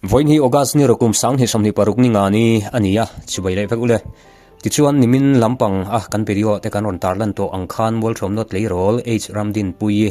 Vawiin hi August ni rawkum 2026 ni nga ni a ni a, chibai leh vek ule. Tichuan nimin lampang a kan video te kan rawn tarlan tawh ang khan Mualthawmnaw tleirawl H Ramdinpuii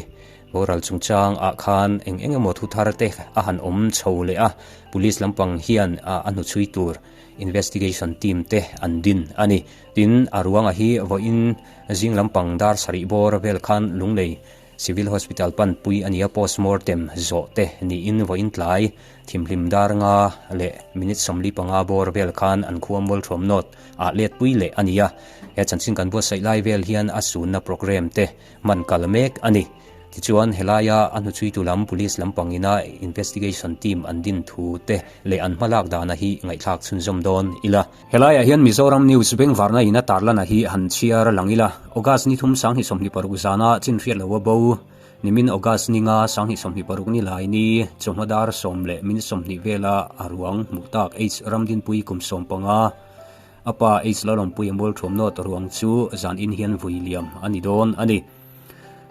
boral chungchang ah khan eng eng emaw thu thar te a han awm chho leh a, Police lampang hian a hnuchhui tur investigation team te an din a ni. Tin, a ruanga hi vawiin zing lampang dar sarih bawr vel khan Lunglei Civil Hospital panpui a nia postmortem zawh te niin vawiin tlai thimhlim dar nga leh minute 45 bawr vel khan an khua Mualthuam North ah letpui leh a ni a. He chanchin kan buatsaih lai vel hian a sunna programme te hman kal mek a ni. Tichuan helaia a hnuchhuitu lam Police lampang ina investigation team an din thu te leh an hmalak dana hi ngaihthlak chhunzawm dawn ila. Helaiah hian Mizoram News bengvarna in a tarlana hi han chhiar lang ila. August ni thum 2026 zana chin hriat lo a bo. Nimin August ni nga 2026 ni lai ni chawhma dar sawm leh min 20 vela a ruang hmuh tak H Ramdinpui kum 15 a pa H Lalawmpuia Mualthuamnawt ruang chu zan in hian vui liam a ni dawn a ni.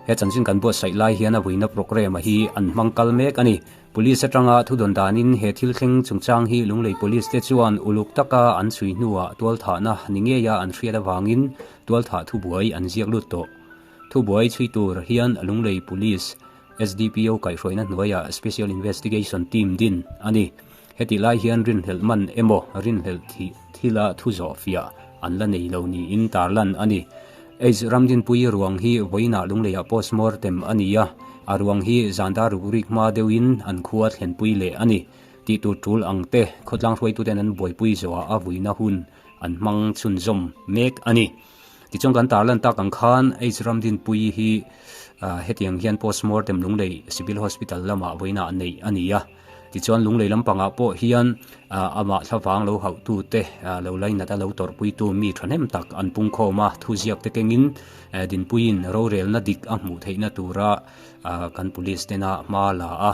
He chanchin kan buatsaih lai hian a vuina programme hi an hmang kal mek a ni. Police atanga thudawn danin he thil thleng chungchang hi Lunglei Police te chuan uluk taka an chhui hnuah tualthahna ni ngeia an hriat avangin tualthah thubuai an ziak lut tawh. Thubuai chhui tur hian Lunglei Police SDPO kaihhruaina hnuaiah Special Investigation Team din a ni. Hetih lai hian rinhlelh man emaw rinhlelh thih thila thu zawh fiah an la nei lo niin tarlan a ni. H Ramdinpui ruang hi vawiinah Lungleiah postmortem a ni a, a ruang hi zandar ruk rik hma deuhin an khua thlenpui leh a ni. Tih tur tul ang te khawtlang hruaituten an buaipui zawhah a vuina hun an hmang chhunzawm mek a ni. Tichuan kan tarlan tak ang khan H Ramdinpui hi hetiang hian postmortem Lunglei Civil Hospital lamah vawiinah neih a ni a. Tichuan Lunglei lampangah pawh hian amah thlavang lo hauhtute lo lainat a lo tawrhpuitu mi thahnem tak an pungkhawm a, thuziak te kengin Dinpuiin rorelna dik a hmuh theihna tura kan police tena hma la a,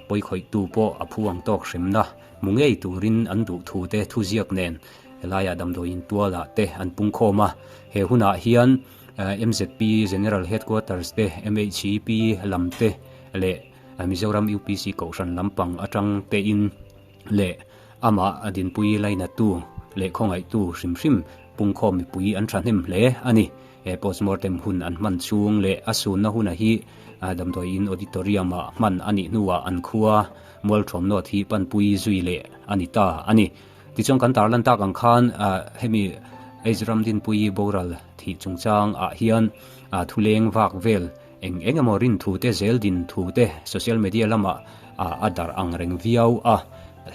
pawikhawihtu pawh a phu ang tawk hremna hmu ngei turin an duh thu te thuziak nen helaiah damdawiin tualah te an pungkhawm a. He hunah hian MZP General Headquarters te, MHEP lam te leh Mizoram UPC Kohhran lampang atang tein leh amah dinpui lainatu leh khawngaihtu hrim hrim pungkhawm mipui an thahnem hle a ni. He postmortem hun an hman chhung leh a sunna huna hi damdawiin auditorium ah hman a nih hnuah an khua Mualthawmnawt hi panpui zui leh a ni ta a ni. Tichuan kan tarlan tak ang khan hemi H Ramdinpuii boral thih chungchang ah hian thuleng vak vel Eng eng emaw rin thu te zel din thu te social media lamah a darh ang reng viau a,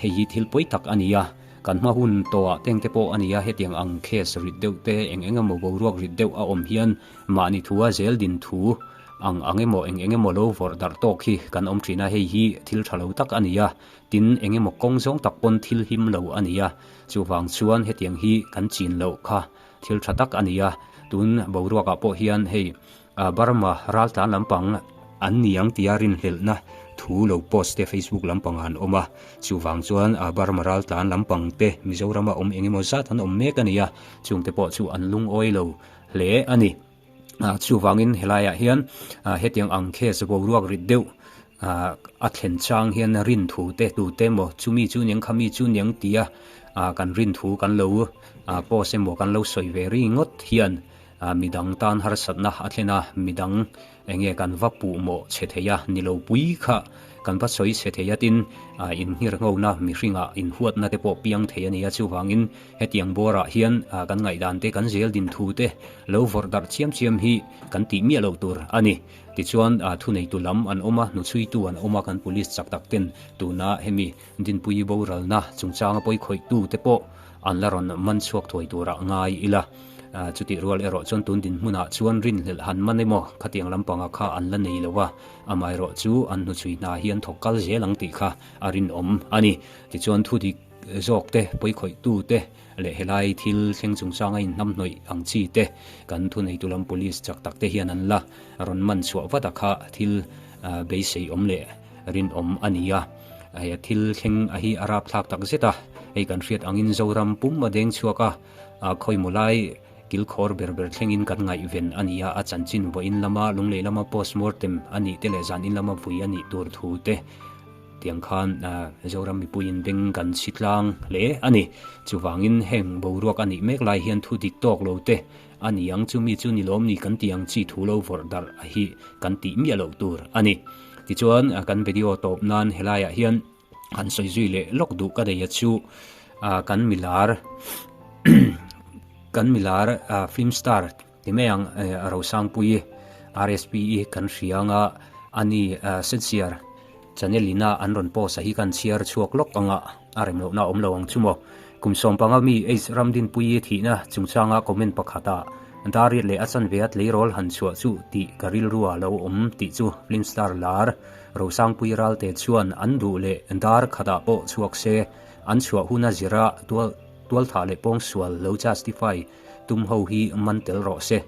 hei hi thil pawi tak a ni a, kan hma hun tawhah teng te pawh a ni a, hetiang ang case rit deuh te eng eng emaw boruak rit deuh a awm hian mahni thua zel din thu ang ang emaw eng eng emaw lo vawrh darh tawk hi kan awm thin a, hei hi thil tha lo tak a ni a, tin eng emaw kawng zawng tak pawn thil him lo a ni a, chuvang chuan hetiang hi kan chin loh kha thil tha tak a ni a, tun boruakah pawh hian hei. Burma raltlan lampang an ni ang tia rinhlelhna thu lo post te Facebook lampangah an awm a, chuvang chuan Burma raltlan lampang te Mizorama awm eng emaw zat an awm mek a ni a, chungte pawh chu an lungawi lo hle a ni. Chuvangin helaiah hian hetiang ang case boruak rit deuh a thlen chang hian rin thu te tute emaw chumi chu niang khami chu niang tia kan rin thu kan lo post emaw kan lo sawi ve ringawt hian Midang tan harsatna a thlen a, midang eng nge kan va puh mawh chhe thei a, ni lo pui kha kan va sawi chhe thei a tin inhngir nghona mihringah inhuatna te pawh piang thei a ni a, chuvangin hetiang bawrah hian kan ngaihdan te kan zel din thu te lo vawrh darh chiam chiam hi kan tih miah loh tur a ni. Tichuan thuneitu lam an awm a, hnuchhuitu an awm a, kan police chak tak ten tuna hemi Dinpui boralna chungchanga pawikhawihtu te pawh an la rawn man chhuak thuai turah ngai ila. Chutih rual erawh chuan tun dinhmunah chuan rinhlelh han man emaw khatiang lampanga kha an la nei lo a, amaherawh chu an hnuchhui hna hian thawk kal zel ang tih kha a rinawm a ni. Tichuan thudik zawk te, pawikhawihtu te leh helai thil thleng chungchanga inhnamhnawih ang chi te kan thuneitu lam police chak tak te hian an la rawn man chhuah vat a kha thil beisei awm leh rinawm a ni a. Hei thil thleng a hi a rapthlak tak zet a, hei kan hriat angin Zoram pum a deng chhuak a, khawimaw lai kilkhawr ber ber thlengin kan ngaihven a ni a, a chanchin vawiin lama Lunglei lama postmortem a nih te leh zanin lama vui a nih tur thu te. Tiang khan Zoram mipuiin beng kan chhi tlang hle a ni. Chuvangin heng boruak a nih mek lai hian thu dik tawk lo te a ni ang chu mi chu ni lawm ni kan tih ang chi thu lo vawrh darh a hi kan tih miah loh tur a ni. Tichuan kan video tawp nan helaiah hian han sawi zui leh lawk duh ka nei a chu kan milar kan milar film star ti mai ang Rosangpuii RSPE kan hria anga a ni Sensiar channel ina an rawn post a hi kan chhiar chhuak lawk anga a rem lohna a awm lo ang chu maw. Kum sawmpanga mi H Ramdinpuii thihna chungchanga comment pakhata Dariat leh a chanve a tleirawl han chhuah chu tih ka rilru a lo awm tih chu film star lar Rosangpui Ralte chuan an duh leh dar khatah pawh chhuak se an chhuah huna zira tual tualthah leh pawngsual lo justify Tum ho hi man tel rawh se.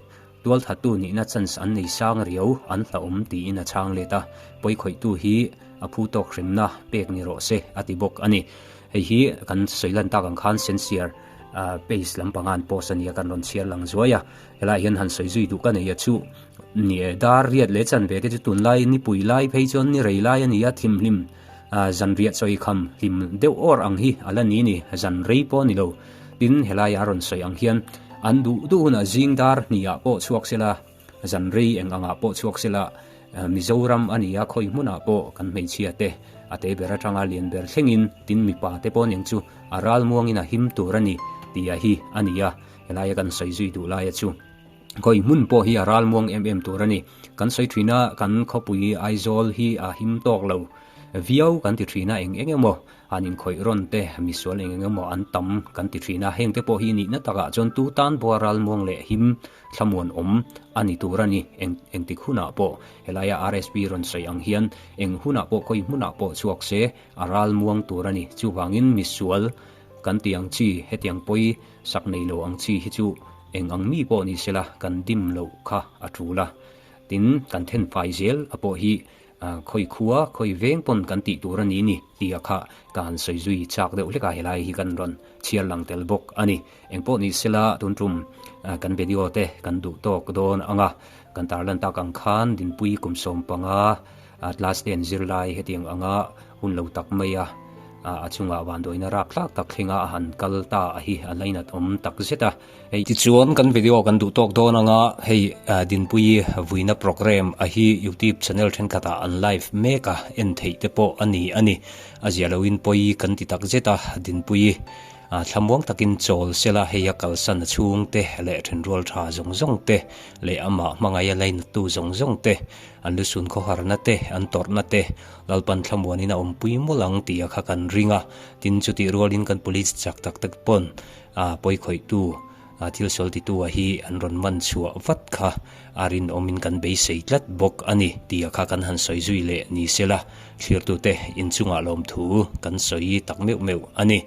Tualthattu nihna chance an nei sang riau, an hlauhawm tiin a chhang let a. Pawikhawihtu hi a phu tawk hremna pek ni rawh se a ti bawk a ni. Hei hi kan sawi lan tak ang khan Sensiar page lampanga an post a nia kan rawn chhiar lang zuai a. Helaiah hian han sawi zui duh ka nei a chu ni e. Dar riat leh chanve te chu tunlai nipui lai phei chuan ni rei lai a ni a, thimhlim Zanriah chawi kham hlim deuh awr ang hi a la ni ni, zan rei pawh a ni lo. Tin, helaia a rawn sawi ang hian an duh duh hunah zing dar hniah pawh chhuak sela, zan rei eng angah pawh chhuak sela, Mizoram a ni a, khawi hmunah pawh kan hmeichhia te a te ber atanga lian ber thlengin, tin mipa te pawh nen chu a ralmuangin a him tur a ni tih a hi a ni a, helaia kan sawi zui duh laia chu. Khawi hmun pawh hi a ralmuang em em tur a ni. Kan sawi thin a, kan khawpui Aizawl hi a him tawk lo viau kan ti thin a, eng eng emaw an inkhawih rawn te, misual eng eng emaw an tam kan ti thin a, heng te pawh hi nihna takah chuan tu tan pawh a ralmuang leh him thlamuan awm a ni tur a ni. Eng engtik hunah pawh helaia RSP rawn sawi ang hian eng hunah pawh khawi hmunah pawh chhuak se a ralmuang tur a ni. Chuvangin misual kan tih ang chi hetiang pawi Sak nei lo ang chi hi chu eng ang mi pawh ni sela kan dim loh kha a tul a. Tin, kan then fai zel a pawh hi khawi khua, khawi veng pawn kan tih tur a ni ni tia kha ka han sawi zui chak deuh hlek a, helai hi kan rawn chhiar lang tel bawk a ni. Eng pawh ni sela tun tum kan video te kan duh tawk dawn ang a, kan tarlan tak ang khan Dinpui kum 15 class ten zirlai hetiang anga hun lo tak mai a, a chungah vanduaina rap thlak tak thlenga a han kal ta a hi a lainat awm tak zet a. Hei tichuan kan video kan duh tawk dawn anga hei Dinpuii vuina program a hi youtube channel thenkhatah an live mek a, en theih te pawh a ni a ni. A zia loin pawi kan ti tak zet a, Dinpuii thlamuang takin chawl sela hei a kalsan a chhungte leh thenrual tha zawng zawng te leh amah hmangaih a lainattu zawng zawng te An lusun khawharna te, an tawrhna te, Lalpan thlamuanin a awmpui mawlh ang tih a kha kan ring a. Tin, chutih rualin kan police chak tak tak pawn pawikhawihtu, thil sual titu a hi an rawn man chhuah vat kha a rinawmin kan beisei tlat bawk a ni tih a kha kan han sawi zui leh ni sela, thlirtute inchungah lawmthu kan sawi tak meuh meuh a ni.